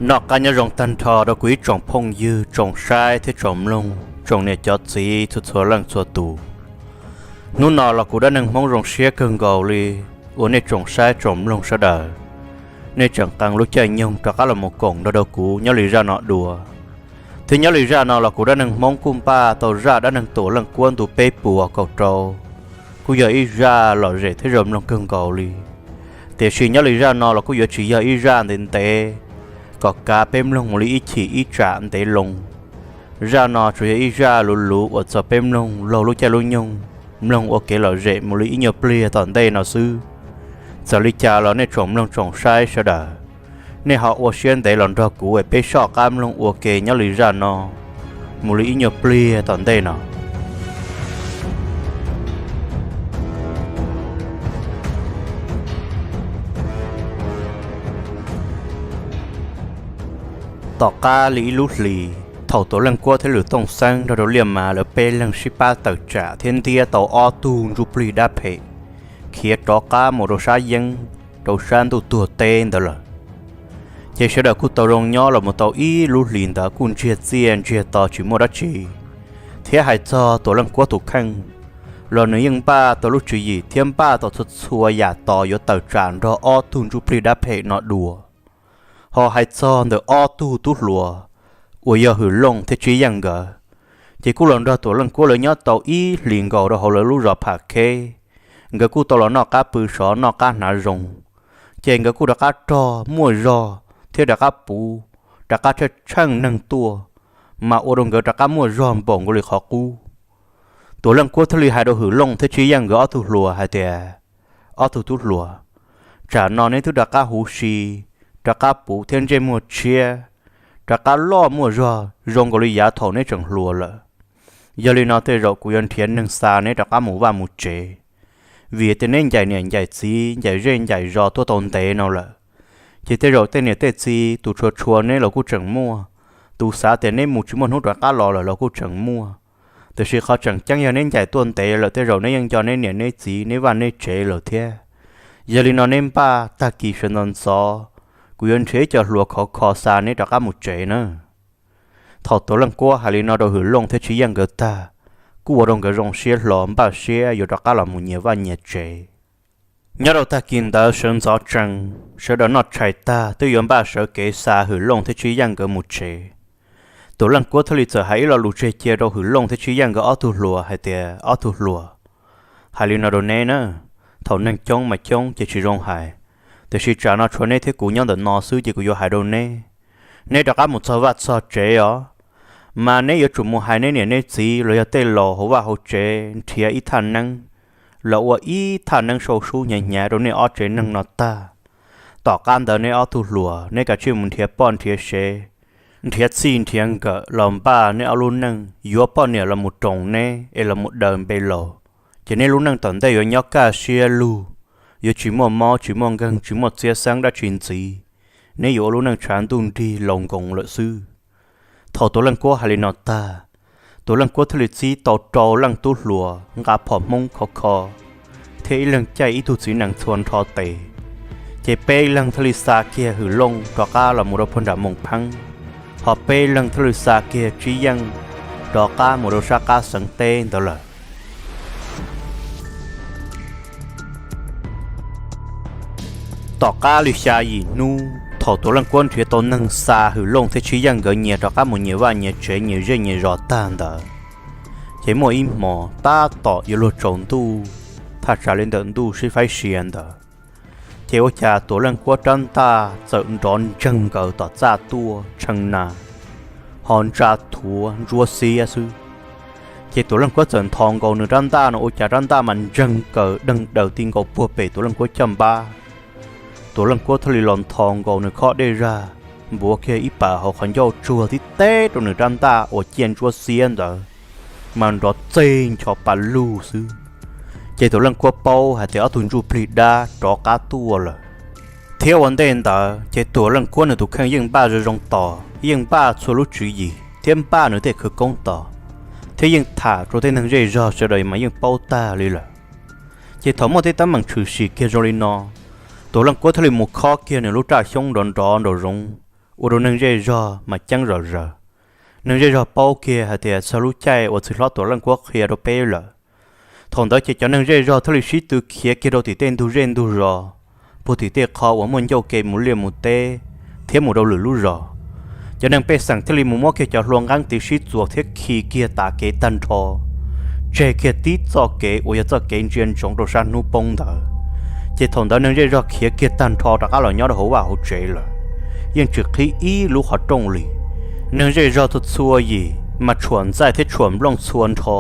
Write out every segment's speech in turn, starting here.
Noj qab nyob zoo tag nrho rau kuv ib tsoom phooj ywg, tsoom saib thiab tsoom mloog, tsoom niam cov txiv txhua txhua leej txhua tus. Hnub no los kuv dab neeg Hmoob zoo siab kawg nkaus li uas nej tsoom saib tsoom mloog sawv daws, nej tseem qee lub caij nyoog rov qab los mus koom nrog rau kuv nyob li zaj no dua. Thiab nyob li zaj no los kuv dab neeg Hmoob kuj npaj tau zaj dab neeg Tuam Leej Kuab ntu peb puas kaum rau, kuj yog ib zaj lom zem thiab zoo mloog kawg nkaus li. Tiam sis nyob li zaj no los kuj yuav tsis yog ib zaj ntev ntev kom kav peb mloog mus li ib chim ib tsam ntev loo. Zaj no tsuas yog ib zaj luv luv uas txog peb mloog laug lub caij lub nyoog, mloog ua kev lom zem mus li ib nyuag pliag tom ntej no xwb. Txawm li cas los nej tsoom mloog tsoom saib sawv daws, nej ho ua siab ntev los nrog kuv es peb soj qab mloog ua ke nyob li zaj no mus li ib nyuag pliag tom ntej no. Tom qab li ib lub hlis, thaum Tuam Leej Kuab thiab Lwm Tooj Xeeb nrog rau Liaj Mas lawv peb leeg sib pab tawm tsam thiab ntiab tau ob tug ntsuj plig dab phem khiav rov qab mus rau sab yeeb, rau sab ntuj tuag teb ntawd lawm, ces sawv daws kuj tau zoo nyob los mus tau ib lub hlis ntawd kuj ntsiag txiaj ntsiag to tsis muaj dab tsi. Thiab hais txog Tuam Leej Kuab tus kheej los nws yeej npaj tau lub tswv yim thiab npaj tau txhua txhua yam tos yuav tawm tsam nrog ob tug ntsuj plig dab phem no dua. Ho hais txog ntawm ob tug tub hluas uas yog Hwm Looj thiab Tsib Yeej nkawd, ces kuj los nrog Tuam Leej Kuab lawv nyob tau ib hlis nkaus rau hauv lawv lub zos Pham Kheb. Nkawd kuj tau los noj qab pw sov noj qab hnav zoo, ces nkawd kuj rov qab rog muaj zog thiab rov qab puv, rov qab tsheej tsheej neeg tuaj, mas ua rau nkawd rov qab muaj zog npaum nkaus li qhov qub. Tuam Leej Kuab thiaj li hais rau Hwm Looj thiab Tsib Yeej nkawd ob tug hluas hais tias, ob tug tub hluas, tsam no neb twb rov qab huv si, rov qab puv thiab ntsej muag tshiab, rov qab loj muaj zog zoo nkaus li yav thaum neb tseem hluas lawm. Yog li no tej zaum kuv yuav nrhiav neeg xa neb rov qab mus vaj mus tsev, vim tias neb ncaim niam ncaim txiv ncaim zej ncaim zos tuaj tau ntev no lawm, ces tej zaum tej niam tej txiv tus tshua tshua neb los kuj tseem muaj, tus xav tias neb mus tsis muaj hnub rov qab los lawm los kuj tseem muaj. Tiam sis qhov tseem ceeb yog neb ncaim tuaj ntev lawm tej zaum neb yeej nco neb niam neb txiv neb vaj neb tsev lawm thiab. Yog li no neb npaj tag kis sawv ntxov ntxov, kuv yuav nrhiav ib co hluas khov kho xa neb rov qab mus tsev na. Thaum Tuam Leej Kuab hais li no rau Hwm Looj thiab Tsib Yeej nkawd tag, kuj ua rau nkawd zoo siab hlo npaj siab yuav rov qab los mus nyias vaj nyias tsev. Nyob rau tag kis ntawd sawv ntxov tsees, sawv daws noj tshais tag twb yuav npaj sawv kev xa Hwm Looj thiab Tsib Yeej nkawd mus tsev. Tuam Leej Kuab thiaj li txawm hais ib lo lus tseg cia rau Hwm Looj thiab Tsib Yeej nkawd ob tug hluas hais tias, ob tug hluas, hais li no rau neb na, thaum neeg coob mas coob ces tsis zoo hais, tiam sis tsam no tshuav neb thiab kuv nyob ntawm no xwb ces kuv yuav hais rau neb. Neb rov qab mus txog vaj txog tsev os, mas neb yuav tsum mus hais neb niam neb txiv los yog tej laus hauv vaj hauv tsev nrhiav ib thaj neeb los ua ib thaj neeb sau sub hnyav hnyav rau nej ob tsev neeg no tag. Tom qab ntawd neb ob tug hluas neb kav tsij mus nrhiav poj nrhiav sev, nrhiav txij nrhiav nkawm los npaj neb ob lub neej, yuav poj niam los mus roos neb es los mus daws npe laus, ces neb lub neej tom ntej yuav nyob kaj siab lug, yuav tsis muaj mob tsis muaj nkeeg tsis muaj txiab xeeb dab tsi ntxiv. Neb yuav ua lub neej tshav ntuj nrig laus nkoos lawm xwb. Thaum Tuam Leej Kuab hais li no tag, Tuam Leej Kuab thiaj li txib tau rau leej tub hluas nqa phom hmoob khov kho, thiab ib leeg caij ib tug txiv nees txhua nrho tes, ces peb leeg thiaj li xa kiag Hwm Looj rov qab los mus rau puag nram Moos Pheeb, ho peb leeg thiaj li xa kiag Tsib Yeej rov qab mus rau sab qab xeev teb ntawd lawm. Tom qab li xya yim hnub thaum Tuam Leej Kuab nrhiav tau neeg xa Hwm Looj thiab Tsib Yeej nkawd nyias rov qab mus nyias vaj nyias tsev nyias zej nyias zos tag ntawd, ces muaj ib hmos tab tom yuav luag tsaus ntuj, thaj tsam li ntawm ntuj sib faib sia ntawd, ces ua cas Tuam Leej Kuab rab ntaj txawm nrov ntseeg nkaws tom txaj tuaj tshee na, ho ntsa thuav ntsuab xiab xwb. Ces Tuam Leej Kuab txawm ntho nkaus nws rab ntaj no ua cas rab ntaj mas ntseeg nkaws deeg daws ti nkaus puag pem Tuam Leej Kuab caj npab. Tuam Leej Kuab thiaj li los ntho nkaus nws khob dej zag, npuav kiag ib pas hauv qhov ncauj tsuag tib teb rau nws rab ntaj uas ciaj ntsuab xiab ntawd, mas nrov txeg ncho pa lug xwb. Ces Tuam Leej Kuab paub hais tias ob tug ntsuj plig dab rov qab tuaj lawm. Thiab ua ntej ntawd ces Tuam Leej Kuab nws tus kheej yeej npaj zoo zoo tos, yeej npaj txhua lub tswv yim thiab npaj nws tej khawv koob tos, thiab yeej tham rau tej neeg zej zog sawv daws mas yeej paub tag li lawm. Ces thaum muaj tej teeb meem tshwm sim kiag zoo li no, Tuam Leej Kuab thiaj li mus khob kiag nws lub raj xyoob nrov nrov nraum zoov, ua rau neeg zej zog mas ceeb zom zaws. Neeg zej zog paub kiag hais tias txog lub caij uas txiv hlob Tuam Leej Kuab qhia rau peb lawm. Thaum ntawd ces cov neeg zej zog thiaj li sib tw khiav kiag rau tim tej ntug zej ntug zos, puag tim tej qho uas muaj ncauj ke mus liaj mus teb thiab mus rau lwm lub zos. Cov neeg pej xeem thiaj li mus muab kiag cov hlua nqeeb tiv sib txuas thiab khi kiag tas kev tag nrho, tseg kiag tib txoj kev uas yog txoj kev ntsia ntsoov rau sab hnub poob ntawd. Ces thaum ntawd neeg zej zog khiav kiag tag nrho rov qab los nyob rau hauv vaj hauv tsev lawm, yeej tsis qhib ib lub qhov rooj li. Neeg zej zog txhua txhua yim mas tshuam ntxaij thiab tshuam nplooj txhua nrho,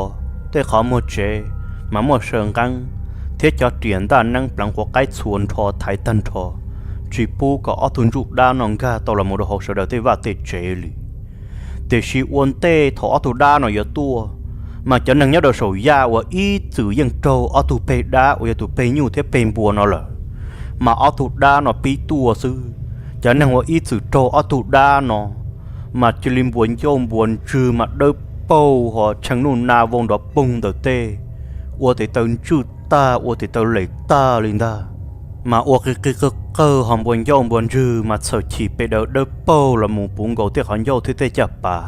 tej qhov muag tsev mas muaj saw nqeeb thiab cov riam ntaj neeb pleev quav qaib txhua nrho thaiv tag nrho, tsis pub kom ob tug ntsuj dab no nkag tau los mus rau hauv sawv daws tej vaj tej tsev li. Tiam sis ua ntej thaum ob tug dab no yuav tuaj, mas cov neeg nyob rau saum yaj uas ib txwm yeej raug ob tug peg dab uas yog tus peg nyuj thiab peg npua no lawm, mas ob tug dab no pib tuaj xwb. Cov neeg uas ib txwm raug ob tug dab no mas cia li npuas ncauj npuas ntswg mas dawb paug ho tshee nuj na vau nrov poog ntawm tej, ua tes taw ntswj tag ua tes taw les tag li ntag. Mas ua qig qig qawg qawg ho npuas ncauj npuas ntswg mas txhawm chim pes daws dawb paug los mus puv nkaus tej qhov ncauj thiab tej caj pas,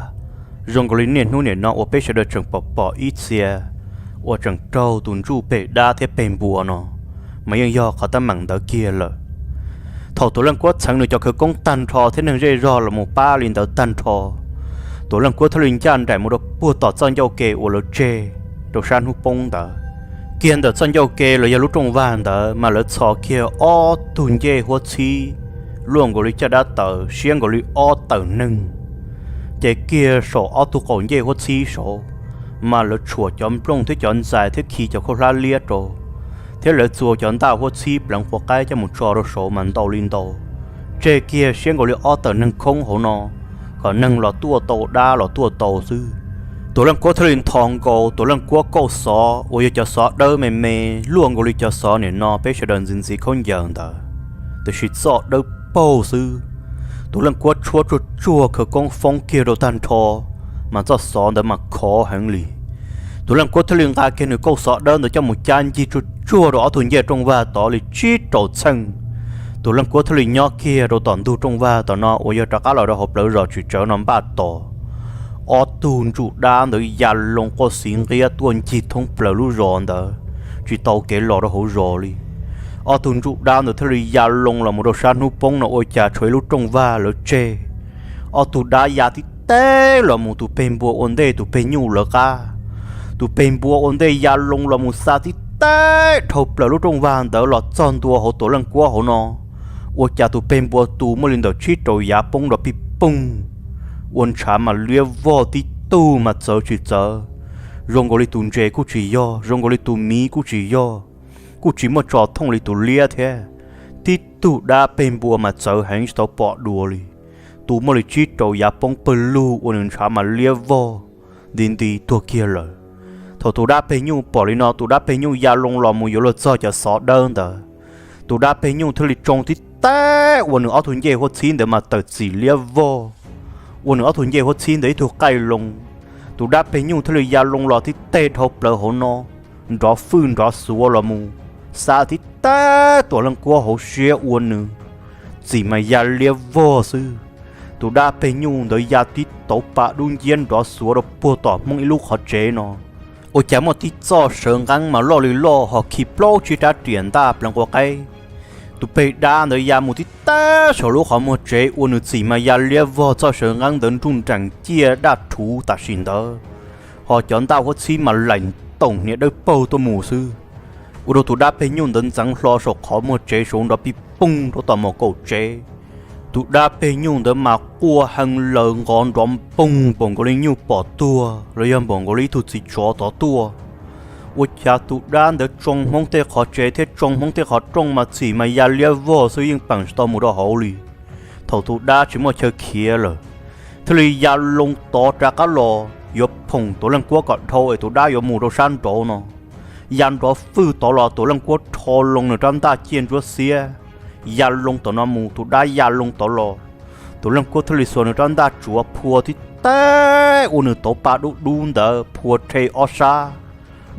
zoo nkaus li niaj hnub nim no uas peb sawv daws tseem pom pom ib txhia uas tseem raug tus ntsuj peg dab thiab peg npua no, mas yeej yog qhov teeb meem ntawd kiag lawm. Thaum Tuam Leej Kuab txheev nws cov khawv koob tag nrho thiab neeg zej zog los mus pab li ntawd tag nrho, Tuam Leej Kuab thiaj li ncaj nraim mus rau puag tom txoj ncauj ke uas lawv tseg rau sab hnub poob ntawd. Kiag ntawm txoj ncauj ke los yog lub rooj vag ntawd mas lawv txhos kiag ob tug ncej huab txhib luaj nkaus li caj dab taws siab nkaus li ob tawm neeg. Ces kiag saum ob tug qaum ncej huab txhib saud mas lawv tshuam cov nplooj thiab cov ntxais thiab khi cov khaub hlab liab rau, thiab lawv txua cov ntaj huab txhib pleev quav qaib coj mus tso rau saud mas ntau li ntau, tseg kiag siab nkaus li ob tawm neeg khoob hauv no, kom neeg los tuaj tau dab los tuaj tau xwb. Tuam Leej Kuab thiaj li nthos nkaus Tuam Leej Kuab kauj xov uas yog cov xov dawb me me luaj nkaus li cov xov nim no peb sawv daws ntxiv ntxiv khaub ncaws ntawd, tiam sis txoj dawb paug xwb. Tuam Leej Kuab tshuab tsuag tsuag khawv koob foob kiag rau tag nrho, mas txoj xov ntawd mas khov heev li. Tuam Leej Kuab thiaj li nqa kiag nws kauj xov dawb ntawd coj mus cab ncig tsuag tsuag rau ob tug ncej rooj vag tod li tsib rau txheej. Tuam Leej Kuab thiaj li nyob kiag rau tom ntug rooj vag tom no uas yog rov qab los rau hauv plawv zos tsis tsawv no npaj tos. Ob tug ntsuj dab ntawd ya loo quaj xiv nqiab tuaj ncig thoob plaws lub zos ntawd, tsis tau kev los rau hauv zos li. Ob tug ntsuj dab ntawd thiaj li ya loo los mus rau sab hnub poob no ua cas tshuav ib lub rooj vag lawv tseg. Ob tug dab ya tib teb los mus tus peg npua ua ntej tus peg nyuj lawv qab. Tus peg npua ua ntej ya loo los mus xa tib teb dhau plaws lub rooj vag ntawd los txog ntua hauv Tuam Leej Kuab hauv no, ua cas tus peg npua tu muaj li ntawm tsib rau yav poob nrov pij poog, ua ntshav mas liab vog tib tug mas txawv tsis txawv, zoo nkaus li tus ntses kuj tsis yog, zoo nkaus li tus miv kuj tsis yog, kuj tsis muaj tso thooj li tus liab thiab. Tib tug dab peg npua mas txawv heev tsis tau pom dua li, tu muaj li tsib rau yav poob pawg lug ua nws ntshav mas liab vog nti nti tuag kiag lawm. Thaum tus dab peg nyuj pom li no tus dab peg nyuj ya loo los mus yuav luag txog cov xov dawb ntawd, tus dab peg nyuj thiaj li tsoo tib teb ua nws ob tug ncej huab txhib ntawd mas tawm txim liab vog, ua nws ob tug ncej huab txhib ntawd ib tug qaij loo. Tus dab peg nyuj thiaj li ya loo los tib teg dhau plaws hauv no, nrov fwj nrov xuav los mus, xa tib teb Tuam Leej Kuab hauv siab ua nws txim mas ya liab vog xwb. Tus dab peg nyuj ntawd ya tib tauv pa dub nciab nrov xuav rau puag tom Hmoob ib lub qhov tsev no, ua cas muaj tib txoj sawv nqeeb mas loj li loj ho khi plaub tsib rab riam ntaj pleev quav qaib. Tus peg dab ntawd ya mus tib teb saum lub qhov muag tsev ua nws txim mas ya liab vog txoj sawv nqeeb ntawd nruj nreem ciaj daj rhuv tam sim ntawd, ho cov ntaj huab txhib mas laim toom hniav dawb paug tuaj mus xwb. Ua rau tus dab peg nyuj ntawd ntxeev hlo saum qhov muag tsev saud nrov pij poog rau tom mos kaum tsev. Tus dab peg nyuj ntawd mas quaj hee laws nqov nrov npoog npaum nkaus li nyuj pom tuag los yog npaum nkaus li ib tug txiv tsov tod tuaj. Ua cas tus dab ntawd tsoo Hmoob tej qhov tsev thiab tsoo Hmoob tej qhov rooj mas txim mas ya liab vog xwb yeej peem tsis tau mus rau hauv li. Thaum tus dab tsis muaj chaw khiav lawm, thiaj li ya loo tod rov qab los yuav phoom Tuam Leej Kuab kom dhau es tus dab yuav mus rau sab nraud no. Ya nrov fwj tod los Tuam Leej Kuab rho loo nws rab ntaj ciaj ntsuab xiab, ya loo tom no mus tus dab ya loo tod los. Tuam Leej Kuab thiaj li xuas nws rab ntaj tsuav phua tib teb ua nws tauv pa dub dub ntawd phua rhe ob sab,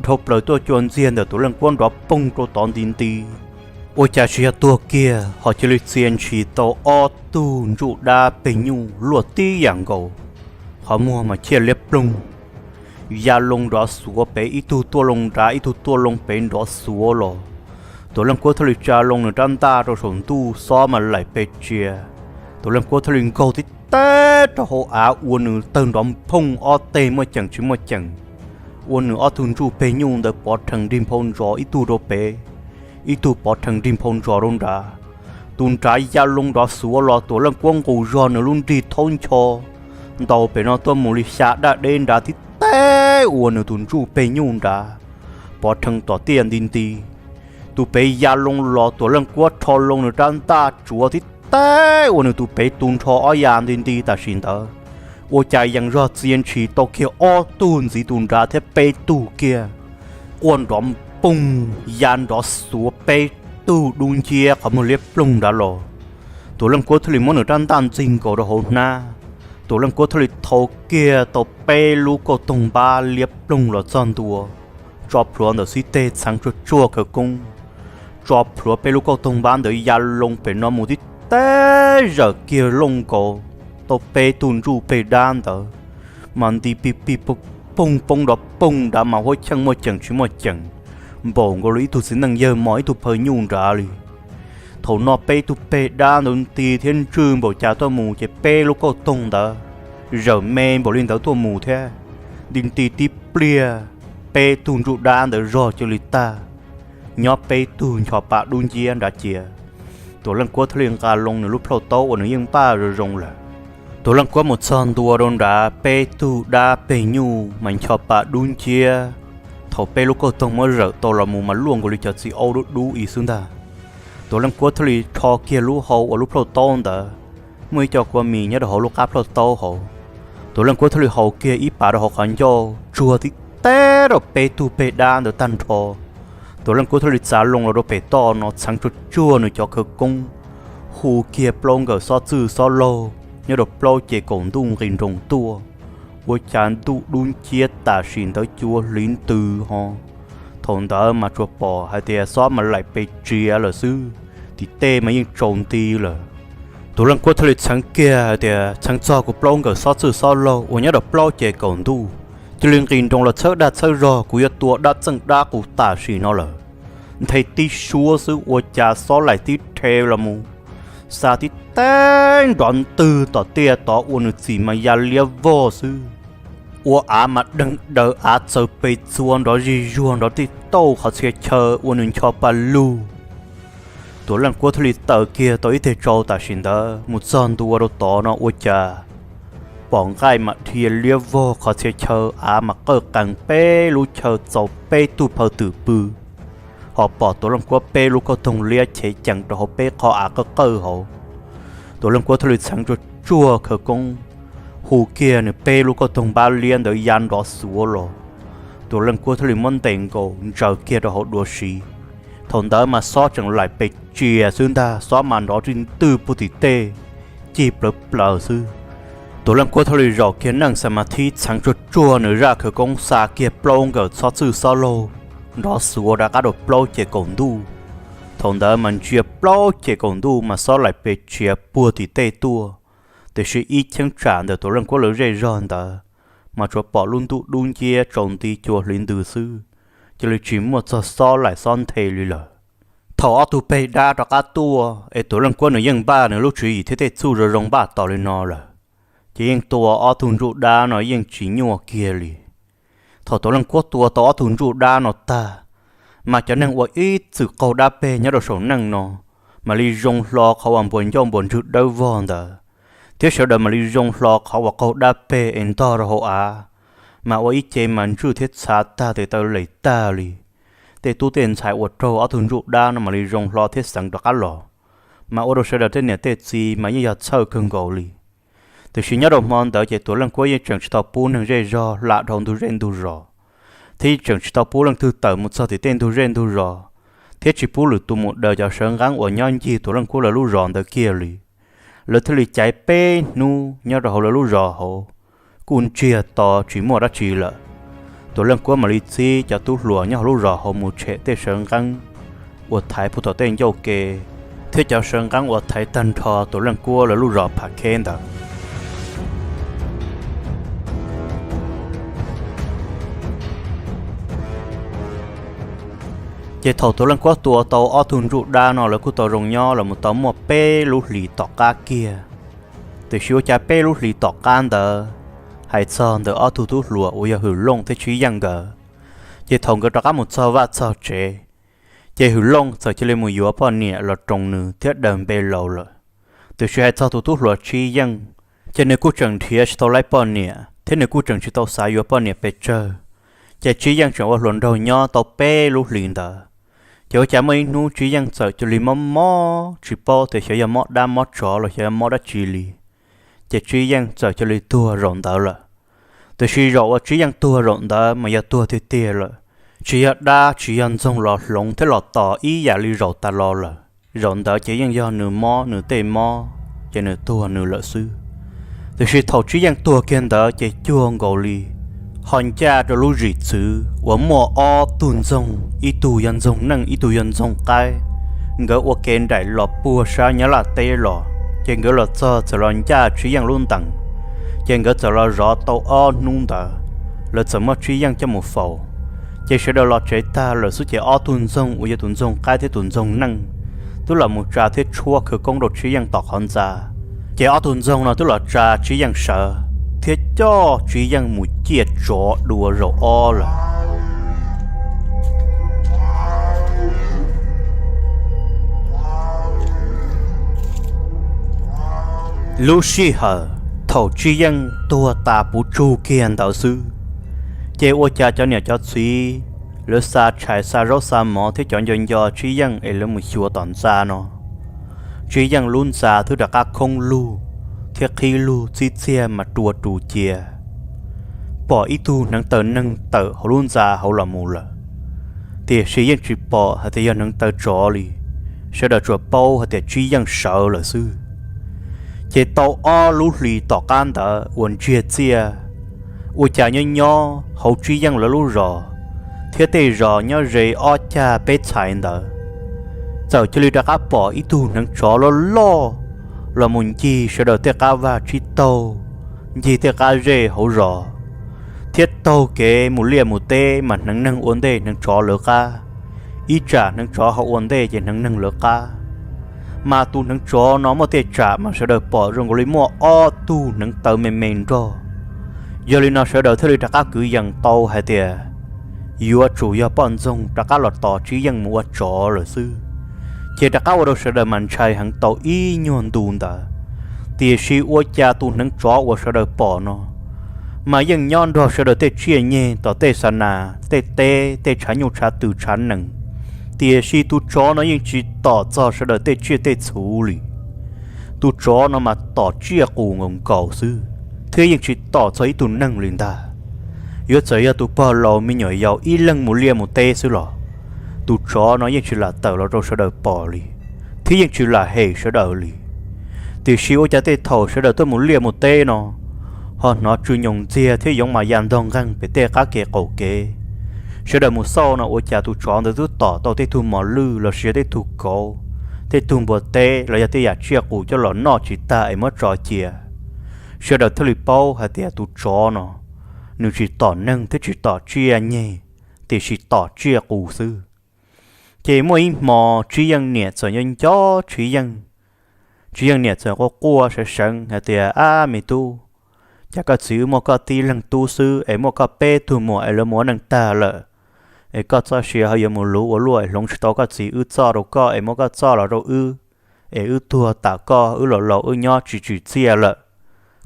dhau plaws tuaj cua ntxiag ntawm Tuam Leej Kuab nrov poog rau tod nti nti. Ua cas tsis yog tuag kiag ho cia li txia ntshis tau ob tug ntsuj dab peg nyuj luaj tib yam nkaus, qhov muag mas ciaj liab ploog, ya loo nrov xuav pem, ib tug tuaj loo nrad ib tug tuaj loo pem nrov xuav los. Tuam Leej Kuab thiaj li tsa loo nws rab ntaj rau saum ntuj, xob mas laim pes tsia. Tuam Leej Kuab thiaj li nkaug tib teb rau hauv av ua nws tawg nrov nphooj ob teg muaj ceem tsis muaj ceem, ua nws ob tug ntsuj peg nyuj ntawd pov rhees nrig nphau ntsos, ib tug rau pem, ib tug pov rhees nrig nphau ntsos rau nrad. Tus nrad ya loo nrov xuav los Tuam Leej Kuab nqus zog nws lub nrig thaub ncho ntaus pem no tuaj mus li xya daj deb nrad tib teb ua nws tus ntsuj peg nyuj nrad pov rhees tom tiaj nti nti. Tus pem ya loo los Tuam Leej Kuab rho loo nws rab ntaj tsuav tib teb ua nws tus pem tu nrho ob ya nti nti tam sim ntawd. Ua cas yees zog txia ntshis tau kiag ob tug ntxiv tus nrad thiab peb tug kiag, quaj nrov npoog ya nrov xuav peb tug dub nciab qhov muag liab ploog nrad los. Tuam Leej Kuab thiaj li muab nws rab ntaj ntxig nkaus rau hauv hnab. Tuam Leej Kuab thiaj li thau kiag tau peb lub kauj toog npab liab ploog los txog ntua, tso plhuav ntawm xib teg txheev tsuag tsuag khawv koob, tso plhuav peb lub kauj toog npab ntawd ya loo pem no mus tib teb zawm kiag looj nkaus tau peb tug ntsuj peg dab ntawd, mas nti pig pig poog poob nrov poog nrad mas huab cheej muaj ceem tsis muaj ceem, npaum nkaus li ib tug txiv neej yawg mos ib tug phaw nyuj nrad li. Thaum no peb tug peg dab ntawd nti thiab ntswj npaum cas tuaj mus ces peb lub kauj toog ntawd zawm me npaum li ntawd tuaj mus thiab. Nti nti tib pliag, peb tug ntsuj dab ntawd zog cia li tag, nyob peb tug ncho pa dub nciab nrad cia. Tuam Leej Kuab thiaj li nqa loo nws lub plhaub taub uas nws yeej npaj zoo zoo lawm. Tuam Leej Kuab mus txog ntua rau nrad peb tug dab peg nyuj mas ncho pa dub nciab. Thaum peb lub kauj toog muab zawm tau los mus mas luaj nkaus li cov txiv aub dub dub ib xwb ntag. Tuam Leej Kuab thiaj li rho kiag lub hau uas lub plhaub taub ntawd, muaj ib co kua mis nyob rau hauv lub qab plhaub taub hauv. Tuam Leej Kuab thiaj li haus kiag ib pas rau hauv qhov ncauj, tsuag tib teb rau peb tug peg dab ntawd tag nrho. Tuam Leej Kuab thiaj li txav loo los rau pem toj no txheev tsuag tsuag nws cov khawv koob, hu kiag plaub nkawm xob txwj xob laug nyob rau plaub ces kaum ntuj nqis nroos tuaj. Ua cas ntuj dub nciab tam sim ntawd cua hliv ntws ho. Thaum ntawd mas tsuas pom hais tias xob mas laim pes tsia lawm xwb, tim tej mas yeej tsaus nti lawm. Tuam Leej Kuab thiaj li txheev kiag hais tias txheev txog kuv plaub nkawm xob txwj xob laug uas nyob rau plaub ces kaum ntuj, cia li nqis nroos los txhawb dag txhawb zog, kuv yuav tua dab txeej dab qus tam sim no lawm. Nthe tib suab xwb ua cas xob laim tib rhe los mus, xa tib teb nrov ntwg tom tiaj tod ua nws txim mas ya liab vog xwb. Ua av mas deeg daws av txawv pes txhua nrov zig zuag nrov tij tauj qhov txhia chaw ua nws ncho pa lug. Tuam Leej Kuab thiaj li taws kiag tau ib teg tsau tam sim ntawd mus txog ntua rau tod no ua cas pom nqaij mas dhia liab vog qhov txhia chaw, av mas qawj qees peb lub chaw txaus peb tug phaw twm pw. Ho pom Tuam Leej Kuab peb lub kauj toog liab chev cees rau hauv peb qhov av qawj qawj hauv. Tuam Leej Kuab thiaj li txheev tsuag tsuag khawv koob, hu kiag nws peb lub kauj toog npab liab ntawd ya nrov xuav los. Tuam Leej Kuab thiaj li muab ntes nkaus ntsaws kiag rau hauv dua si. Thaum ntawd mas xob tseem laim pes tsia xwb ntag, xob mas nrov rij ntwg puag tim tej, cig plaws plaws xwb. Tuam Leej Kuab thiaj li zaum kiag neej xa mas thib txheev tsuag tsuag nws zaj khawv koob xa kiag plaub nkawm xob txwj xob laug nrov xuav rov qab rau plaub ces kaum ntuj. Thaum ntawd mas ntsia plaub ces kaum ntuj mas xob laim pes tsia puag tim tej tuaj, tiam sis ib cheeb tsam ntawm Tuam Leej Kuab lawv zej zog ntawd mas tsuas pom lub ntuj dub nciab tsaus nti cua hliv ntws xwb, cia li tsis muaj txog xob laim xob nthe li lawm. Thaum ob tug peg dab rov qab tuaj es Tuam Leej Kuab nws yeej npaj nws lub tswv yim thiab tej txuj zoo zoo npaj tos li no lawm, ces yeej tua ob tug ntsuj dab no yeej tsis nyuaj kiag li. Thaum Tuam Leej Kuab tua tau ob tug ntsuj dab no tag, mas cov neeg uas ib txwm qaug dab peg nyob rau saum neej no mam li zoo hlo qhov uas npuas ncauj npuas ntswg dawb vog ntawd, thiab sawv daws mam li zoo hlo qhov uas qaug dab peg es ntog rau hauv av, mas ua ib ce mas ntswj thiab txhav tag tes taw lem tag li. Tej tub tej ntxhais uas raug ob tug ntsuj dab no mam li zoo hlo thiab xeev rov qab los, mas ua rau sawv daws tej niam tej txiv mas yeej yog txhawj kawg nkaus li. Tiam sis nyob rau hmo ntawd ces Tuam Leej Kuab yeej tseem tsis tau pub neeg zej zog hla dhau ntug zej ntug zos, thiab yeej tseem tsis tau pub leej twg tawm mus txog tim tej ntug zej ntug zos, thiab tsis pub lwm tus mus daws cov sawv nqeeb uas nyob ncig Tuam Leej Kuab lawv lub zos ntawd kiag li. Lawv thiaj li caiv peb hnub nyob rau hauv lawv lub zos hauv, kuj ntsiag to tsis muaj dab tsi lawm. Tuam Leej Kuab mam li txib cov tub hluas nyob hauv lub zos hauv mus tshem tej sawv nqeeb, uas thaiv puag tom tej ncauj ke, thiab cov sawv nqeeb uas thaiv tag nrho Tuam Leej Kuab lawv lub zos Pham Kheb ntawd. Ces thaum Tuam Leej Kuab tua tau ob tug ntsuj dab no, lawv kuj tau zoo nyob los mus tau muaj peb lub hlis tom qab kiag. Tiam sis ua cas peb lub hlis tom qab ntawd, hais txog ntawm ob tug tub hluas uas yog Hwm Looj thiab Tswv Yeej nkawd, ces thaum nkawd rov qab mus txog vaj txog tsev, ces Hwm Looj txawm cia li mus yuav poj niam los roos nws thiab daws npe laus lawm. Tiam sis hais txog tus tub hluas Tswv Yeej, ces nws kuj tseem nrhiav tsis tau laib poj niam thiab nws kuj tseem tsis tau xav yuav poj niam pes tsawg. Ces Tswv Yeej tseem ua hluas nraug nyob tau peb lub hlis ntawd, ces ua cas muaj ib hnub Tswv Yeej txawm cia li mob mob tsis paub tias xyov yog mob dab mob tsov los xyov yog mob dab tsi li, ces Tswv Yeej txawm cia li tuag zaum ntawd lawm. Tiam sis zaum uas Tswv Yeej tuag zaum ntawd mas yog tuag tiag tiag lawm, tsis yog dab tsis yog ntxoog los hloov thiab los tos ib yam li zaum tas los lawm. Zaum ntawd ces yeej yog nws mob nws tej mob, ces nws tuag nws lawm xwb. Tiam sis thaum Tswv Yeej tuag kiag ntawd ces cuag nkaus li ho ncaj rau lub zim txwv uas muaj ob tug ntxoog, ib tug yog ntxoog neej ib tug yog ntxoog qaib, nkawd ua ke nraim los puag sab Nyab Laj teb los, ces nkawd los txog txawm los ncaj Tswv Yeej lub ntees, ces nkawd txawm los zov tau ob hnub ntawd, lawv txawm muab Tswv Yeej coj mus faus. Ces sawv daws los tsev tag lawm xwb ces ob tug ntxoog uas yog tus ntxoog qaib thiab tus ntxoog neej twb los mus tsa thiab tshuab khawv koob rau Tswv Yeej tom qhov ntxa. Ces ob tug ntxoog no twb los tsa Tswv Yeej sawv thiab coj Tswv Yeej mus ciaj tsov dua zaum ob lawm. Lub sij hawm thaum Tswv Yeej tuag tas puv tsug kiag ntawd xwb, ces ua cas cov niam cov txiv lawv xa tshais xa zaub xa mov thiab cov nco nco Tswv Yeej es lawv mus xyuas tom ntxa no, Tswv Yeej lub ntxa twb rov qab khoob lug thiab qhib lug txib txiag mas rua rus cia. Pom ib tug hneev taw neeg tawm hauv lub ntxa hauv los mus lawm, tiam sis yeej tsis pom hais tias yog hneev taw tsov li. Sawv daws tsuas paub hais tias Tswv Yeej sawv lawm xwb. Ces tau ob lub hlis tom qab ntawd uas ntsiag txiaj, ua cas nyob nyob hauv Tswv Yeej lawv lub zos thiab tej zos nyob ze ob cag peb txhais ntawd, txawm cia li rov qab pom ib tug hneev tsov loj loj los mus ncig sawv daws tej qab vaj tsib taug, ncig tej qab zej hauv zos, thiab taug kev mus liaj mus teb mas hneev neeg ua ntej hneev tsov lawv qab, ib tsam hneev tsov ho ua ntej ces hneev neeg lawv qab. Mas tus hneev tsov no muaj tej tsam mas sawv daws pom zoo nkaus li muaj ob tug hneev taw me me nrog. Yog li no sawv daws thiaj li rov qab kwv yees tau hais tias yuav tsum yog poj ntxoog rov qab los tos Tswv Yeej mus ua tsov lawm xwb. Ces rov qab ua rau sawv daws mas ntshai heev tau ib nyuag ntu ntawd. Tiam sis ua cas tus hneev tsov uas sawv daws pom no mas yeej nyob nrog sawv daws tej tsiaj nyeg tom tej xa nas tej teb tej tshav nyuj tshav twm tshav nees, tiam sis tus tsov no yeej tsis tom txog sawv daws tej tsiaj tej txhu li. Tus tsov no mas tom tsiaj qus nkaus nkaus xwb, thiab yeej tsis tom txog ib tug neeg li ntag. Yuav txawm yog tus pog laus me nyuam yaus ib leeg mus liaj mus teb xwb los tus tsov no yeej tsis lam tawm los rau sawv daws pom li, thiab yeej tsis lam hem sawv daws li. Tiam sis ua cas tej thaum sawv daws tuaj mus liaj mus teb no ho hnov tsw nyoos ntxiag thiab yoov mas ya ntog nqeeg pem tej qab kev qaum kev. Sawv daws mus xauj no ua cas tus tsov ntawd twb tom tau tej tug mos lwj los sis yog tej tug kauv, tej tug npua teb los yog tej yam tsiaj qus coj los noj tsis tag es muab tso cia. Sawv daws thiaj li paub hais tias tus tsov no nws tsis tom neeg thiab tsis tom tsiaj nyeg, tiam sis tom tsiaj qus xwb. Ces muaj ib hmo Tswv Yeej niam txawm nco nco Tswv Yeej. Tswv Yeej niam txawm quaj quaj seev seev hais tias, Ab me tub, cas koj txiv wb muaj koj tib leeg tub xwb es muaj koj peb tug muam es lawv mus ua neej tag lawm, es koj txoj sia ho yuav mus luv ua luaj es hloov tsis tau koj txiv wb txoj rau koj es muab koj txoj los rau wb, es wb tuag tam koj wb los laus wb nyob tsis tsim txiaj lawm.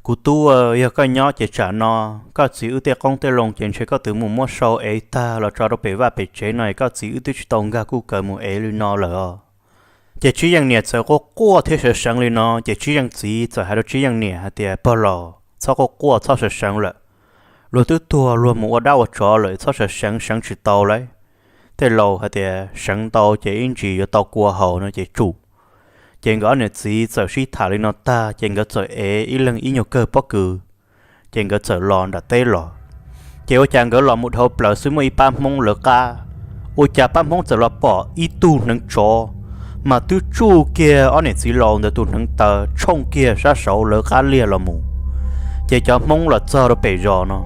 Kuv tub, yog koj nyob ces tsam no koj txiv wb tej qoob tej loo ces ntshe koj twb mus muab sau ev tag los tso rau pem vaj pem tsev no es koj txiv wb twb tsis tau nkag kuj kawg mus ev li no lawm os. Ces Tswv Yeej niam txawm quaj quaj thiab seev seev li no ces Tswv Yeej txiv txawm hais rau Tswv Yeej niam hais tias, Pog laus, txhob quaj quaj txhob seev seev lawm. Luag twb tuag luag mus ua dab ua tsov lawm, txhob seev seev, seev tsis tau lawm. Tej laus hais tias seev ntau ces ib ntsis yuav tau kua haus no ces tsum. Ces nkawd ob niam txiv txawm sib tham li no tag ces nkawd txawm ev ib leeg ib nyuag kawg pob kws, ces nkawd txawm los nram teb los. Ces ua cas nkawd los mus dhau plaws xwb muaj ib pab Hmoob lawv qab Ua cas pab Hmoob txawm los pom ib tug hneev tsov mas twb tsuj kiag ob niam txiv laus ntawd tus hneev taw tshooj kiag sab saud lawv qab liag los mus. Ces cov Hmoob los txog rau pem zos no,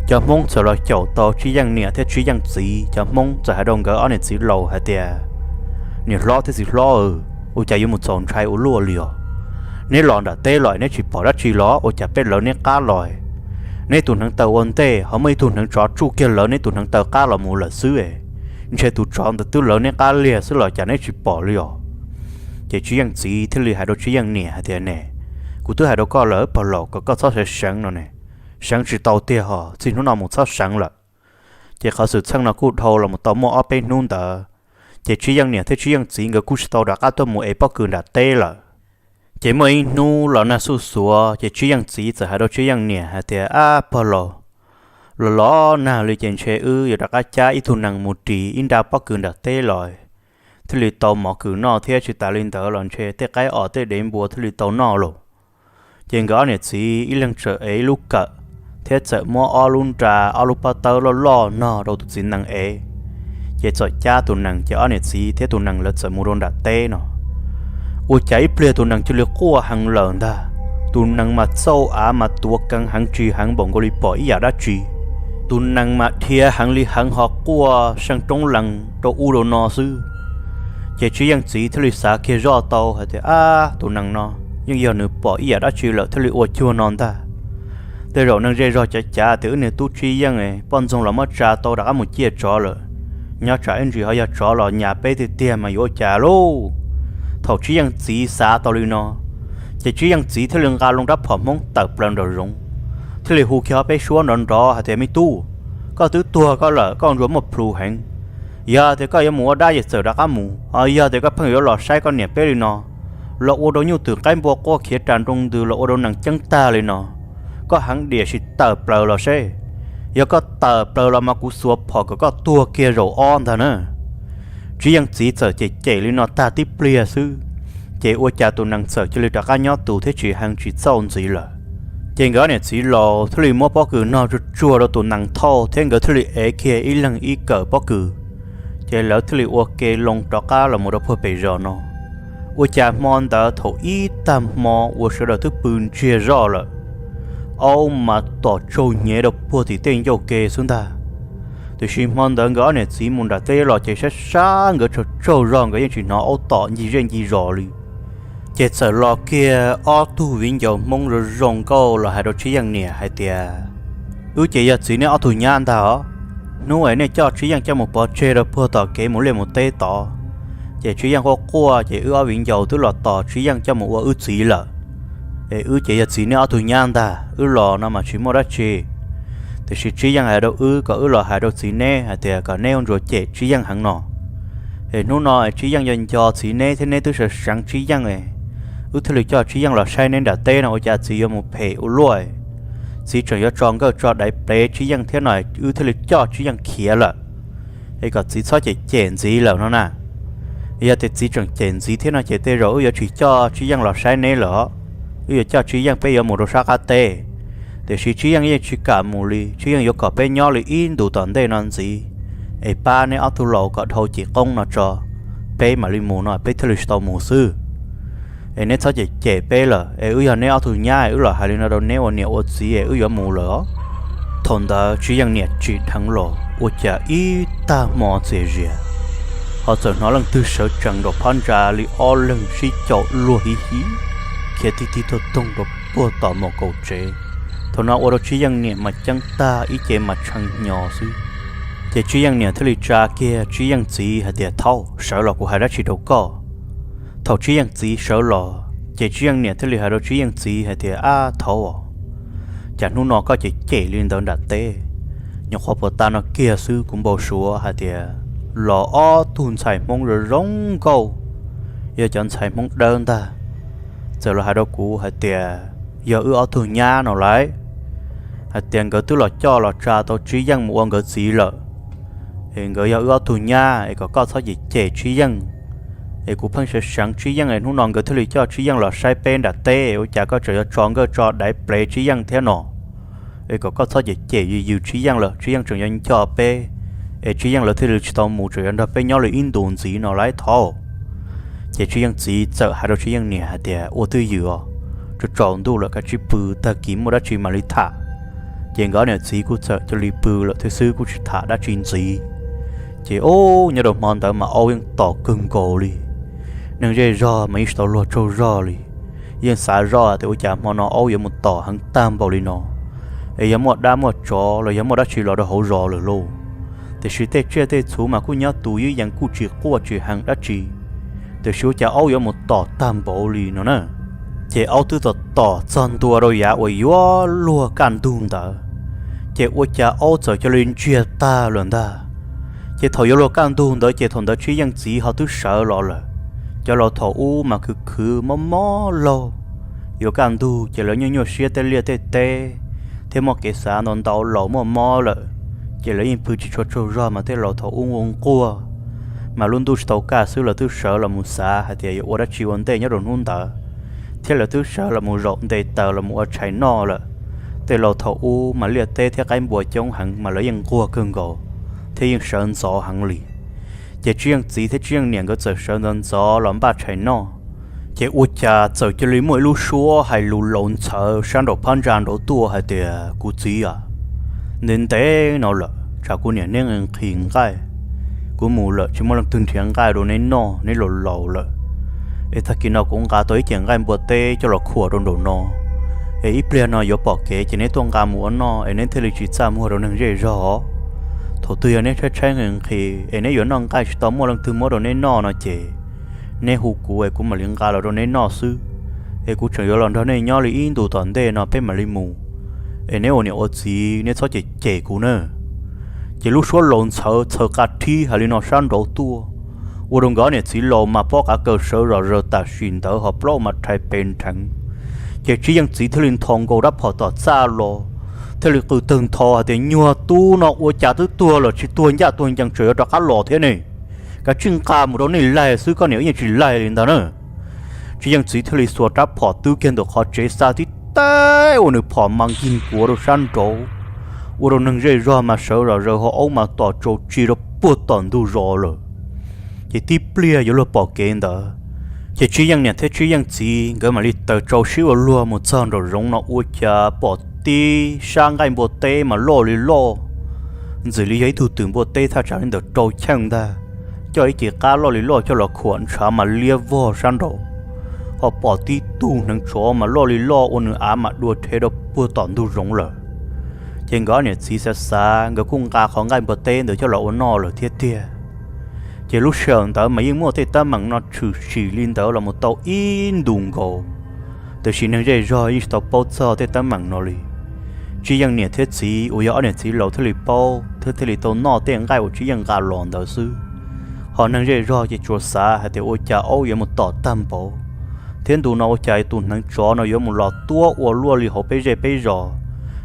cov Hmoob txawm los caum tau Tsib Yeej niam thiab Tsib Yeej txiv. Cov Hmoob txawm hais rau nkawd ob niam txiv laus hais tias, Niam hlob thiab txiv hlob, ua cas yuav mus txaus ntshai ua luaj li os? Neb los nram teb los neb tsis pom dab tsi los? Ua cas peb lawv neb qab los, neb tus hneev taw ua ntej ho muaj ib tug hneev tsov tsuj kiag lawv neb tus hneev taw qab los mus lawm xwb. Ntshe tus tsov ntawd twb lawv neb qab liag xwb los cas neb tsis pom li os? Ces Tsib Yeej txiv thiaj li hais rau Tsib Yeej niam hais tias, Ne, kuv twb hais rau koj lawm pog laus, kom koj txhob seev seev no ne, seev tsis tau tiag hos, txij hnub no mus txhob seev lawm. Ces qhov xwm txheej no kuj dhau los mus tau muaj ob peb hnub ntawd, ces Tsib Yeej niam thiab Tsib Yeej txiv nkawd kuj tsis tau rov qab tuaj mus ev pob kws nram teb lawm. Ces muaj ib hnub los nag xuj xuav, ces Tsib Yeej txiv txawm hais rau Tsib Yeej niam hais tias, Ab pog laus, los los nag li ces ntshe wb yuav rov qab cab ib tug nees mus ris ib nra pob kws nram teb los thiaj li tau mov kws noj thiab, tsis tas li ntawd los ntshe tej qaib os tej dev npua thiaj li tau noj lauj. Ces nkawd ob niam txiv ib leeg txawm ev ib lub kawm thiab txawm muab ob lub nra ob lub pob tawb loj loj nog rau tus txiv nees ev. Ces txawm cab tus nees, ces ob niam txiv thiab tus nees lawv txawm mus rau nram teb no. Ua cas ib pliag tus nees cia li quaj heev lawm ntag. Tus nees mas txauj av mas tuav keev heev tsis heev npaum nkaus li pom ib yam dab tsi. Tus nees mas dhia heev li heev ho quaj seej roob lees rau ub rau no xwb. Ces Tsib Yeej txiv thiaj li xav kiag zoj tau hais tias, Ab, tus nees no yeej yog nws pom ib yam dab tsi lawm thiaj li ua cuag no ntag. Tej zaum neeg zej zog cav cav tias wb niag tub Tsib Yeej poj ntxoog los muab tsa tau rov qab mus ciaj tsov lawm, nyob tsam ib ntsis ho yog tsov los nyas peb tiag tiag mas yuav ua cas lauj? Thaum Tsib Yeej txiv xav tau li no, ces Tsib Yeej txiv thiaj li nqa loo rab phom Hmoob tawm plaws nraum zoov, thiaj li hu kiag ob peb suab nrov nrov hais tias, Me tub, koj twb tuag koj lawm, koj ntsuas muaj plhus heev. Yog tias koj yuav mus ua dab ces txawm rov qab mus, ho yog tias koj pheej yuav los saib koj niam peb li no, los ua rau nyuj twm qaib npua quaj khiav ras nroo ntws los ua rau nees ceeb tag li no, koj heev diam sim tawm plaws los seb. Yog koj tawm plaws los mas kuv xuas phom kom koj tuag kiag zaum ob ntag na. Tsib Yeej txiv txawm cem cem li no tag tib pliag xwb, ces ua cas tus nees txawm cia li rov qab nyob tus thiab tsis heev tsis txauj ntxiv lawm. Ces nkawd ob niam txiv laus thiaj li muab pob kws nog tsuag tsuag rau tus nees thauj thiab nkawd thiaj li ev kiag ib leeg ib kawm pob kws, ces lawv thiaj li ua ke loo rov qab los mus rau puag pem zos no. Ua cas hmo ntawd thaum ib tag hmo uas sawv daws twb pw ntsiag zoj lawm, aub mas tom tsaug hnyev rau puag tim tej ncauj ke xwb ntag. Tiam sis hmo ntawd nkawd ob niam txiv mus nram teb los ces sab sab nkawd tsaug tsaug zog nkawd yeej tsis hnov aub tom ncig zej ncig zos li. Ces txawm los kiag ob tug viv ncaus Hmoob zoo zoo nkauj los hais rau Tsib Yeej niam hais tias, Wb ces yog txiv neb ob tug nyab ntag os. Hnub es nej coj Tsib Yeej coj mus pov tseg rau puag tom kev mus liaj mus teb tod, ces Tsib Yeej quaj quaj ces wb ob viv ncaus twb los tos Tsib Yeej coj mus ua wb txiv lawm. Es wb ces yog txiv neb ob tug nyab ntag, wb los no mas tsis muaj dab tsi. Tiam sis Tsib Yeej hais rau wb kom wb los hais rau txiv neb hais tias kom neb ua ntsuas cem Tsib Yeej heev no. Es hnub no Tsib Yeej yuav nco txiv neb thiab neb twb sawv seev Tsib Yeej, wb thiaj li coj Tsib Yeej los saib neb nram teb no, ua cas txiv yuav mus phem ua luaj. Txiv tseem yuav tso nkawj tso daiv plev Tsib Yeej thiab no, wb thiaj li coj Tsib Yeej khiav lawm. Es kom txiv txhob cem cem ntxiv lawm no na. Yog tias txiv tseem cem ntxiv thiab no ces tej zaum wb yuav tsis coj Tsib Yeej los saib neb lawm, wb yuav coj Tsib Yeej peb yuav mus rau sab qab teb. Tiam sis Tsib Yeej yeej tsis kam mus li, Tsib Yeej yuav kom peb nyob li ib ntus tom ntej no ntxiv, es pab neb ob tug laus kom dhau cim qoob no tso, peb mam li mus no peb thiaj li tsis tau mus xwb. Es neb txhob cem cem peb lawm, es wb yog neb ob tug nyab, wb los hais li no rau neb ua niam ua txiv es wb yuav mus lawm os. Thaum ntawd Tsib Yeej niam tsim dheev los ua cas ib tag hmo txias zias, ho txawm hnov leej twg sawv tsees nraum phab ntsa li ob leeg sib caum luag hiv hiv khiav tig tig tuag toog rau puag tom mus kaum tsev. Thaum no ua rau Tsib Yeej niam mas ceeb tag ib ce mas tshee hnyo xwb. Ces Tsib Yeej niam thiaj li tsa kiag Tsib Yeej txiv hais tias, Thaub, sawv los kuv hais dab tsi rau koj. Thaum Tsib Yeej txiv sawv los ces Tsib Yeej niam thiaj li hais rau Tsib Yeej txiv hais tias, Ab thaub, cas hnub no koj cem cem li ntawd nram teb? Nyuam qhuav puas tag no kiag xwb kuv npau suav hais tias los ob tug ntxhais Hmoob zoo zoo nkauj, yog cov ntxhais Hmoob dawb ntag, txawm los hais rau kuv hais tias yog wb ob tug nyab no lawm, hais tias nkawd twb los coj los tsa tau Tsib Yeej mus ua nkawd txiv lawm, es nkawd yog wb ob tug nyab es kom koj txhob cem cem Tsib Yeej. Es kuv pheej seev seev Tsib Yeej es hnub no nkawd thiaj li coj Tsib Yeej los saib peb nram teb, ua cas koj tseem yuav tso nkawj tso daiv plev Tsib Yeej thiab no? Es kom koj txhob cem cem yws yws Tsib Yeej lawm, Tsib Yeej tseem yuav nco peb, es Tswv Yeej lawv thiaj li tsis tau mus, tseem yuav nrog peb nyob li ib ntus ntxiv no lawm thiab. Ces Tswv Yeej txiv txawm hais rau Tswv Yeej niam hais tias, Ua twj ywm os, tsaus ntuj lawm, kav tsij pw, tag kis muaj dab tsi mam li tham. Ces nkawd niam txiv kuj txawm cia li pw lawm thiab xwb, kuj tsis tham dab tsi ntxiv. Ces ub, nyob rau hmo ntawd mas aub yeej tom kawg nkaus li. Neeg zej zog mas yeej tsis tau luag tsaug zog li, yeej xav zoj tias ua cas hmo no aub yuav mus tom heev tag npaum li no, es yog muaj dab muaj tsov los yog muaj dab tsi los rau hauv zos lawm lauj. Tiam sis tej tsiaj tej txhu mas kuj nyob tus ywj yees, kuj tsis quaj tsis heev dab tsi, tiam sis ua cas aub yuav mus tom tag npaum li no na. Ces aub twb tom tom txog ntua rau yav uas yuav luag kaj ntug ntawd, ces ua cas aub txawm cia li ntsiag tag lawm ntag. Ces thaum yuav luag kaj ntug ntawd ces thaum ntawd Tswv Yeej txiv ho twb sawv los lawm. Cov laus thaum ub mas khwv khwv mob mob laug, yuav kaj ntug ces lawv nyuaj nyuaj siab tej liaj tej teb, thiab muaj kev xav ntau ntau, laus muaj mob lawm, ces lawv yeej pw tsis tshua tsaug zog mas tej laus thaum ub nquag nquag, mas lub ntuj tsis tau kaj xwb lawv twb sawv los mus xav hais tias yuav ua dab tsi ua ntej nyob rau hnub ntawd, thiab lawv twb sawv los mus zaum nte taws los mus ua tshais noj lawm. Tej laus thaum ub mas liaj teb thiab qaib npua coob heev mas lawv yeej nquag kawg nkaus thiab yeej sawv ntxov heev li. Ces Tswv Yeej txiv thiab Tswv Yeej niam nkawd txawm sawv ntxov ntxov los npaj tshais noj, ces ua cas txawm cia li muaj ib lub suab hais lus laus ntxhawv sab nraum phab ntsa nraud tuaj hais tias, Kuv txiv a, ntev ntev no lawm tsam kuv niam neb nqhis nqhis nqaij, kuv mus lawm tsis muaj leej twg nrhiav nqaij rau neb noj, neb laus laus lawm. Es tag kis no kuv nqa tau ib cev nqaij npua teb coj los khuam rau nraum no, es ib pliag no yuav pom kev ces neb tuaj nqa mus ua noj es neb thiaj li tsis txaj muag rau neeg zej zog. Thaum twg yog neb tshaib tshaib nqhis nqhis es neb yuav noj nqaij tsis tau muaj leej twg muab rau neb noj no ces neb hu kuv es kuv mam li nqa los rau neb noj xwb. Es kuv tseem yuav los nrog nej nyob li ib ntus tom ntej no peb mam li mus, es neb ua niam ua txiv neb txhob cem cem kuv na. Ces lub suab laus ntxhawv txhaws qa thib hais li no sab nraud tuaj, ua rau nkawd niam txiv laus mas pob qav kaws sawv zom zaws tam sim ntawd ho plaub mas rhais pes nrheev. Ces Tswv Yeej txiv thiaj li nthos nkaus rab phom tom txaj los, thiaj li qw tawg ntho hais tias, Nyuag tub no ua cas twb tuag los tsis tuag ncaj tuag ncees, tseem yuav rov qab los thiab ne? Kav tsij nqa mus rau nej laig xwb, koj niam wb yeej tsis laig li ntag na. Tswv Yeej txiv thiaj li xuas rab phom twb kiag ntawm qhov tsev xa tib teg ua nws phom mas nkig nkuav rau sab nraud, ua rau neeg zej zog mas sawv zom zaws, ho aub mas tom tsaus tsi rau puag tom ntug zos lawm. Ces tib pliag yuav luag pom kev ntawd, ces Tswv Yeej niam thiab Tswv Yeej txiv nkawd mam li taws tsau sib ua luag mus txog nraum zoov no ua cas pom tib sab nqaij npua teb mas loj li loj, ntxim li yog ib tug twm npua teb thaj tsam li ntawm rau cheej ntag, coj ib ce qab loj li loj coj los khuam ntshav mas liab vog sab nraud. Ho pom tib tug hneev tsov mas loj li loj ua nws av mas dua rhe rau puag tom ntug zoov lawm. Ces nkawd niam txiv xav xav, nkawd kuj nqa qhov nqaij npua teb ntawd coj los ua noj lawm thiab tiag. Ces lub sij hawm ntawd mas yeej muaj tej teeb meem no tshwm sim li ntawd los mus tau ib ntus nkaus, tiam sis neeg zej zog yeej tsis tau paub txog tej teeb meem no li. Tswv Yeej niam thiab txiv uas yog ob niam txiv laus thiaj li paub thiab thiaj li tau noj tej nqaij uas Tswv Yeej nqa los ntawd xwb. Ho neeg zej zog ces tsuas xav hais tias ua cas aub yuav mus tom tag npaum, thiab ntu no ua cas tus hneev tsov no yuav mus los tuab ua luaj li hauv peb zej peb zos,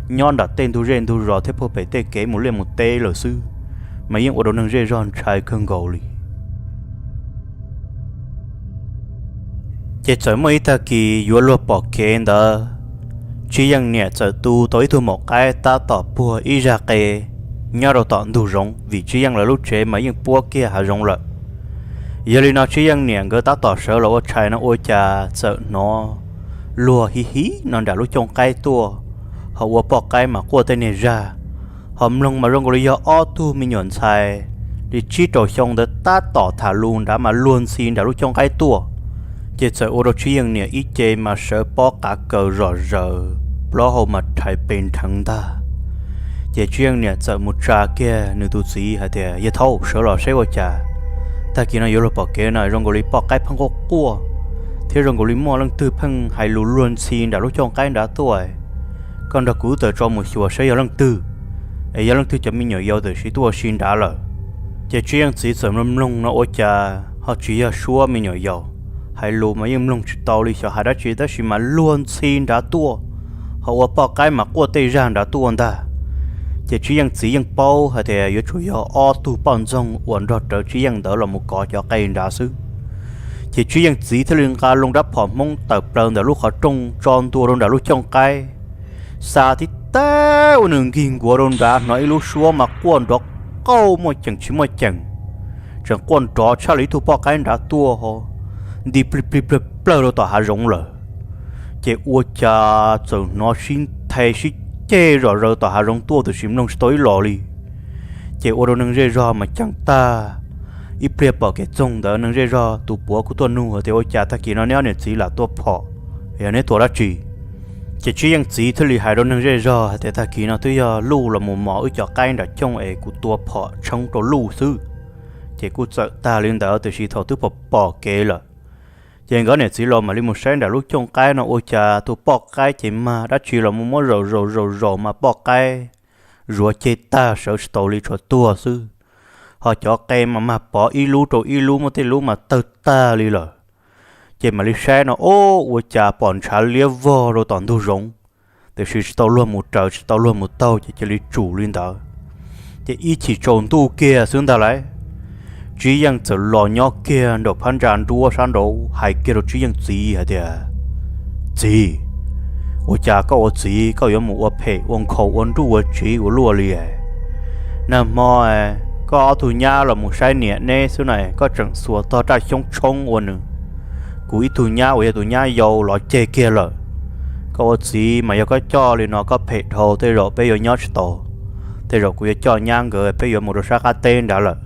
nyob nram tej ntug zej ntug zos thiab puag pem tej kev mus liaj mus teb lawm xwb, mas yeej ua rau neeg zej zog ntshai kawg nkaus li. Ces txawm muaj ib tag kis yuav luag pom kev ntawd, Tswv Yeej niam txawm tu tau ib tug maum qaib tab tom puag ib zaj qe nyob rau tom ntug zoov, vim Tswv Yeej lawv lub tsev mas yeej puab kiag hav zoov lawm. Yog li no Tswv Yeej niam nkawd tab tom sawv los ua tshais no ua cas txawm hnov luag hiv hiv no nram lub cooj qaib tuaj, ho ua poj qaib mas quaj tej niag zaj, ho mloog mas zoo nkaus li yog ob tug me nyuam ntxhais li tsib rau xyoo ntawd tab tom tham lus nrad mas luag ntxhi nram lub cooj qaib tuaj. Ces txawm ua rau Tswv Yeej niam ib ce mas sawv pob qav kaws zom zaws, plaub hau mas rhais pes nrheev ntag. Ces Tswv Yeej niam txawm mus tsa kiag nws tus txiv hais tias, Yawg thaub, sawv los seb ua cas, tag kis no yuav luag pom kev no zoo nkaus li poj qaib pheej quaj quaj, thiab zoo nkaus li muaj leej twg pheej hais lus luag ntxhi nram lub cooj qaib nrad tuaj. Koj nrog kuv tawm tso mus xyuas saib yog leej twg, es yog leej twg cov me nyuam yaus tam sim tuaj ua si nrad lawm. Ces Tswv Yeej txiv txawm mloog mloog no ua cas ho tsis yog suab me nyuam yaus, hais lus mas yeej mloog tsis tau li xyov hais dab tsi tab sis mas luag ntxhi nrad tuaj, ho ua poj qaib mas quaj tej zaj nrad tuaj ntag. Ces Tswv Yeej txiv yeej paub hais tias yuav tsum yog ob tug poj ntxoog uas nrog rawv Tswv Yeej ntawd los mus kov cov qe nrad xwb. Ces Tswv Yeej txiv thiaj li nqa loo rab phom Hmoob tawm plaws ntawm lub qhov rooj tso ntua rau nram lub cooj qaib, xa tib teg ua nws nkig nkuav rau nrad, hnov ib lub suab mas quaj nrov qauj muaj ceem tsis muaj ceem, tseem quaj nrov tshaj li ib tug poj qaib nrad tuaj ho nti plig plig plawg plawg rau tom hav zoov lawm. Ces ua cas txawm hnov sib the sib ceg zom zaws tom hav zoov tuaj tiam sis mloog tsis tau ib los li. Ces ua rau neeg zej zog mas ceeb tag. Ib pliag pom kev txoog ntawd neeg zej zog tus puav kuj tuaj nug tias ua cas tag kis no neb ob niam txiv lam tua phom, yog neb tua dab tsi? Ces Tswv Yeej txiv thiaj li hais rau neeg zej zog hais tias tag kis no twb yog luj los mus mos wb cov qaib nram cooj es kuv tua phom tshoob rau luj xwb. Ces kuj txawm tag li ntawd tiam sis thaum twb pom pom kev lawm, ces nkawd niam txiv los mam li mus saib nram lub cooj qaib no ua cas tus poj qaib ces mag dab tsi los mus muab zaum zaum zaum zaum mas poj qaib zuav ceg tag sawv tsis taus li tshuav tuag xwb. Ho cov qe mas mag pov ib lub rau ib lub muaj tej lub mas tawg tag li lawm. Ces mam li saib no o, ua cas pom ntshav liab vog rau tom ntug zoov, tiam sis tsis tau luag mus raws tsis tau luag mus taug ces cia li tsum li ntawd. Ces ib chim tsaus ntuj kiag xwb ntag lauj, Tswv Yeej txawm los nyob kiag nraum phab ntsa nruab sab nraud hais kiag rau Tswv Yeej txiv hais tias, Txiv, ua cas koj ua txiv koj yuav mus ua phem ua nkhaus ua nruj ua tsiv ua luaj li? Nag hmo koj ob tug nyab los mus saib niam neb xwb na, koj tseem xuas tog raj xyoob tshoob ua nws, kuv ib tug nyab uas yog tus nyab yau los ceg kiag lawm. Koj ua txiv mas yog koj coj li no koj phem dhau, tej zaum peb yuav nyob tsis tau, tej zaum kuv yuav coj nyab nkawd peb yuav mus rau sab qab teb nrad lawm.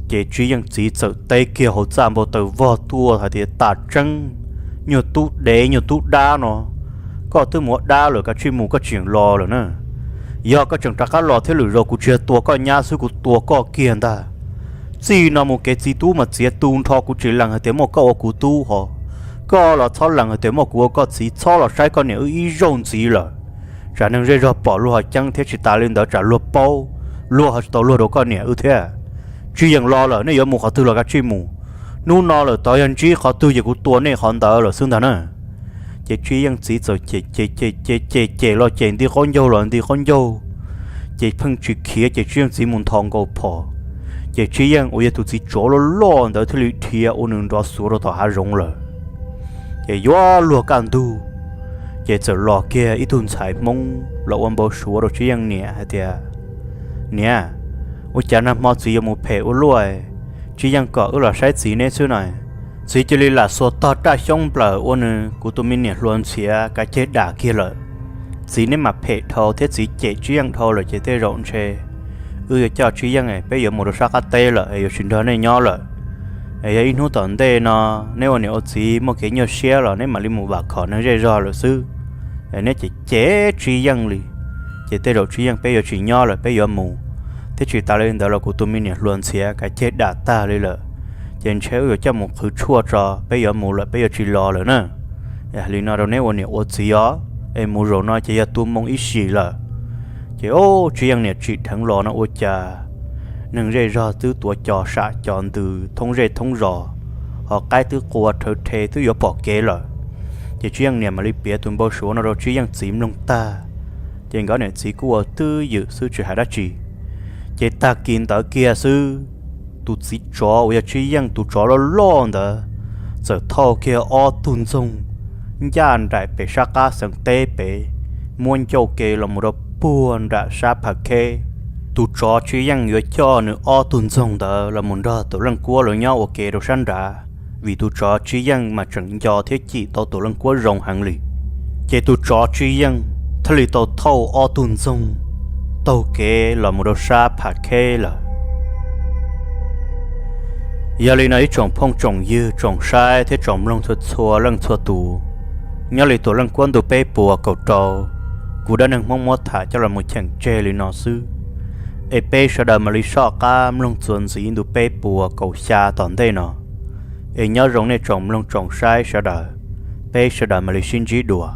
Ces Tswv Yeej txiv txawm teb kiag hauv txaj npau taws vog tuaj hais tias, Tas tseeb, nyuag tub dev nyuag tub dab no, koj twb mus ua dab lawm kav tsij mus, koj tseem los lawm na. Yog koj tseem rov qab los thiab lwm zaus kuv tsis yog tua koj nyab xwb kuv tua koj kiag ntag. Txij no mus kev txiv tub mas txiav tu nrho, kuv tsis lees hais tias muaj koj ua kuv tub ho. Koj los txhob lees hais tias muaj kuv ua koj txiv, txhob los saib koj niam wb ib zaug ntxiv lawm. Tsam neeg zej zog pom luag ho ceeb thiab tsis tas li ntawd tsam luag paub, luag ho tsis tau luag rau koj niam wb thiab. Tswv Yeej los lawm, nej yuav mus qhov twg los kav tsij mus. Hnub no lawm tod yog ntsib qhov twg ces kuv tua nej qhov ntawd lawm xwb ntag na. Ces Tswv Yeej txiv txawm cem cem cem cem cem cem los cem nti qaub ncaug los nti qaub ncaug, ces pheej tsis khiav ces Tswv Yeej txiv mus nthos nkaus phom. Ces Tswv Yeej uas yog tus txiv tsov loj loj ntawd thiaj li dhia ua nws nrov xuav rau tom hav zoov lawm. Ces yuav luag kaj ntug, ces txawm los kiag ib tug ntxhais Hmoob los ua npau suav rau Tswv Yeej niam hais tias, Niam, ua cas nag hmo txiv yuav mus phem ua luaj? Tswv Yeej kom wb los saib txiv neb xwb na. Txiv cia li lam xuas tog raj xyoob nplawm ua nws kuv tus me niam hluas ntxhiav kav ceg dam kiag lawm. Txiv neb mas phem dhau thiab txiv cem Tswv Yeej dhau lawm ces tej zaum ntshe wb yuav coj Tswv Yeej peb yuav mus rau sab qab teb lawm es yuav tsis nrog nej nyob lawm. Es yog ib hnub tom ntej no neb ua niam ua txiv muaj kev nyuaj siab los neb mam li mus vam khom neeg zej zog lawm xwb. Es neb cem cem Tswv Yeej li, ces tej zaum Tswv Yeej peb yuav tsis nyob lawm peb yuav mus. Thiab tsis tas li ntawd los kuv tus me niam hluas ntxhiav kav ceg dam tag li lawm, ces ntshe wb yuav coj mus qhwv tshuaj tso peb yuav mus lawm peb yuav tsis los lawm na. Hais li no rau neb ua niam ua txiv os, es mus zaum no ces yog tu moo ib sim lawm. Ces o, Tswv Yeej niam tsim dheev los no ua cas neeg zej zog twb tuav cos sam cos ntws thoob zej thoob zos, ho qaib twb qua rhawv rhe twb yuav pom kev lawm. Ces Tswv Yeej niam mam li piav tus npau suav no rau Tswv Yeej txiv mloog tag, ces nkawd niam txiv kuj ua twj ywm xwb tsis hais dab tsi. Ces tag kis ntawd kiag xwb, tus txiv tsov uas yog Tswv Yeej tus tsov loj loj ntawd txawm thauj kiag ob tug ntxoog ncaj nraim pem sab qab xeev teb pem, muab ncauj ke los mus rau puag nram sab Phav Kheb. Tus tsov Tswv Yeej yuav coj nws ob tug ntxoog ntawd los mus nrog Tuam Leej Kuab lawv nyob ua ke rau sab nrad, vim tus tsov Tswv Yeej mas tseem nco thiab cim tau Tuam Leej Kuab zoo heev li. Ces tus tsov Tswv Yeej thiaj li tau thauj ob tug ntxoog taug kev los mus rau sab Phav Kheb lawm. Yog li no ib tsoom phooj tsoom ywg tsoom saib thiab tsoom mloog txhua txhua leej txhua tus, nyob li Tuam Leej Kuab ntu peb puas kaum rau, kuv Dab Neeg Hmoob muab tham coj los mus cheem tseg li no xwb. Es peb sawv daws mam li soj qab mloog txuas ntxiv ntu peb puas kaum xya tom ntej no. Es nyob zoo nej tsoom mloog tsoom saib sawv daws, peb sawv daws mam li sib ntsib dua.